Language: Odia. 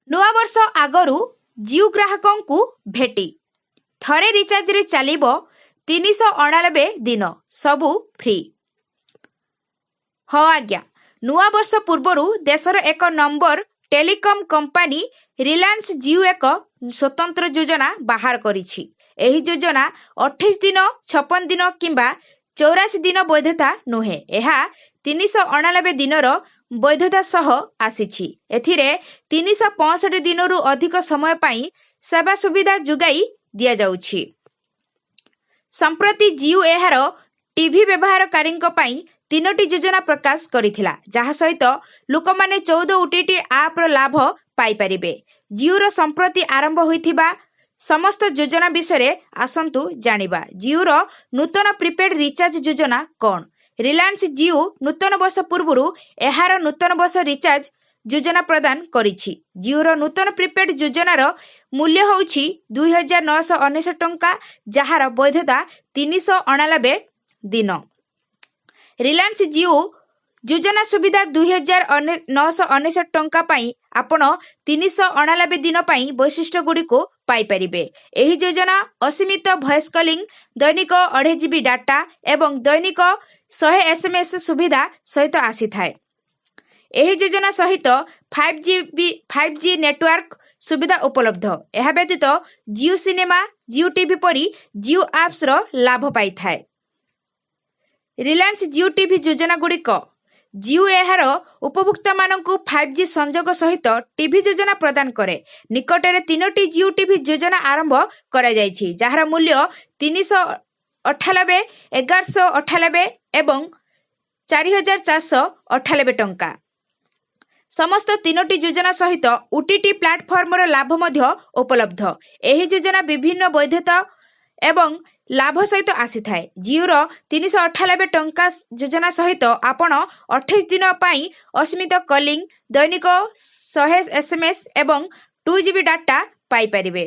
ନୂଆବର୍ଷ ଆଗରୁ ଜିଓ ଗ୍ରାହକଙ୍କୁ ଭେଟି। ଥରେ ରିଚାର୍ଜରେ ଚାଲିବ 389 ଦିନ, ସବୁ ଫ୍ରି। ହଁ ଆଜ୍ଞା, ନୂଆବର୍ଷ ପୂର୍ବରୁ ଦେଶର ଏକ number telecom company Reliance Jio ଏକ ସ୍ୱତନ୍ତ୍ର ଯୋଜନା ବାହାର କରିଛି। ଏହି ଯୋଜନା 28 ଦିନ, 56 ଦିନ କିମ୍ବା 84 ଦିନ ବୈଧତା ନୁହେଁ, ଏହା 389 ଦିନର ବୈଧତା ସହ ଆସିଛି। ଏଥିରେ 365 ଦିନରୁ ଅଧିକ ସମୟ ପାଇଁ ସେବା ସୁବିଧା ଯୋଗାଇ ଦିଆଯାଉଛି। ସମ୍ପ୍ରତି ଜିଓ ଏହାର ଟିଭି ବ୍ୟବହାରକାରୀଙ୍କ ପାଇଁ ତିନୋଟି ଯୋଜନା ପ୍ରକାଶ କରିଥିଲା, ଯାହା ସହିତ ଲୋକମାନେ 14 ଓଟିଟି ଆପ୍ର ଲାଭ ପାଇପାରିବେ। ଜିଓର ସମ୍ପ୍ରତି ଆରମ୍ଭ ହୋଇଥିବା ସମସ୍ତ ଯୋଜନା ବିଷୟରେ ଆସନ୍ତୁ ଜାଣିବା। ଜିଓର ନୂତନ ପ୍ରିପେଡ୍ ରିଚାର୍ଜ ଯୋଜନା କ'ଣ? ରିଲାଏନ୍ସ ଜିଓ ନୂତନ ବର୍ଷ ପୂର୍ବରୁ ଏହାର ନୂତନ ବର୍ଷ ରିଚାର୍ଜ ଯୋଜନା ପ୍ରଦାନ କରିଛି। ଜିଓର ନୂତନ ପ୍ରିପେଡ୍ ଯୋଜନାର ମୂଲ୍ୟ ହେଉଛି 2999 ଟଙ୍କା, ଯାହାର ବୈଧତା 389 ଦିନ। ରିଲାଏନ୍ସ ଜିଓ ଯୋଜନା ସୁବିଧା 2999 ଟଙ୍କା ପାଇଁ ଆପଣ 389 ଦିନ ପାଇଁ ବୈଶିଷ୍ଟ୍ୟଗୁଡ଼ିକୁ ପାଇପାରିବେ। ଏହି ଯୋଜନା ଅସୀମିତ ଭଏସ୍ କଲିଂ, ଦୈନିକ 2.5 ଜିବି ଡାଟା ଏବଂ ଦୈନିକ 100 ଏସ୍ଏମ୍ଏସ୍ ସୁବିଧା ସହିତ ଆସିଥାଏ। ଏହି ଯୋଜନା ସହିତ 5G network ସୁବିଧା ଉପଲବ୍ଧ। ଏହା ବ୍ୟତୀତ ଜିଓ ସିନେମା, ଜିଓ ଟିଭି ପରି ଜିଓ ଆପ୍ସର ଲାଭ ପାଇଥାଏ। ରିଲାଏନ୍ସ ଜିଓ ଟିଭି ଯୋଜନାଗୁଡ଼ିକ। ଜିଓ ଏହାର ଉପଭୋକ୍ତାମାନଙ୍କୁ 5G ସଂଯୋଗ ସହିତ ଟିଭି ଯୋଜନା ପ୍ରଦାନ କରେ। ନିକଟରେ ତିନୋଟି ଜିଓ ଟିଭି ଯୋଜନା ଆରମ୍ଭ କରାଯାଇଛି, ଯାହାର ମୂଲ୍ୟ 398, 1198 ଏବଂ 4498 ଟଙ୍କା। ସମସ୍ତ ତିନୋଟି ଯୋଜନା ସହିତ ଓଟିଟି ପ୍ଲାଟଫର୍ମର ଲାଭ ମଧ୍ୟ ଉପଲବ୍ଧ। ଏହି ଯୋଜନା ବିଭିନ୍ନ ବୈଧତା ଏବଂ ଲାଭ ସହିତ ଆସିଥାଏ। ଜିଓର 398 ଟଙ୍କା ଯୋଜନା ସହିତ ଆପଣ 28 ଦିନ ପାଇଁ ଅସୀମିତ କଲିଂ, ଦୈନିକ 100 ଏସ୍ଏମ୍ଏସ୍ ଏବଂ 2 ଜିବି ଡାଟା ପାଇପାରିବେ।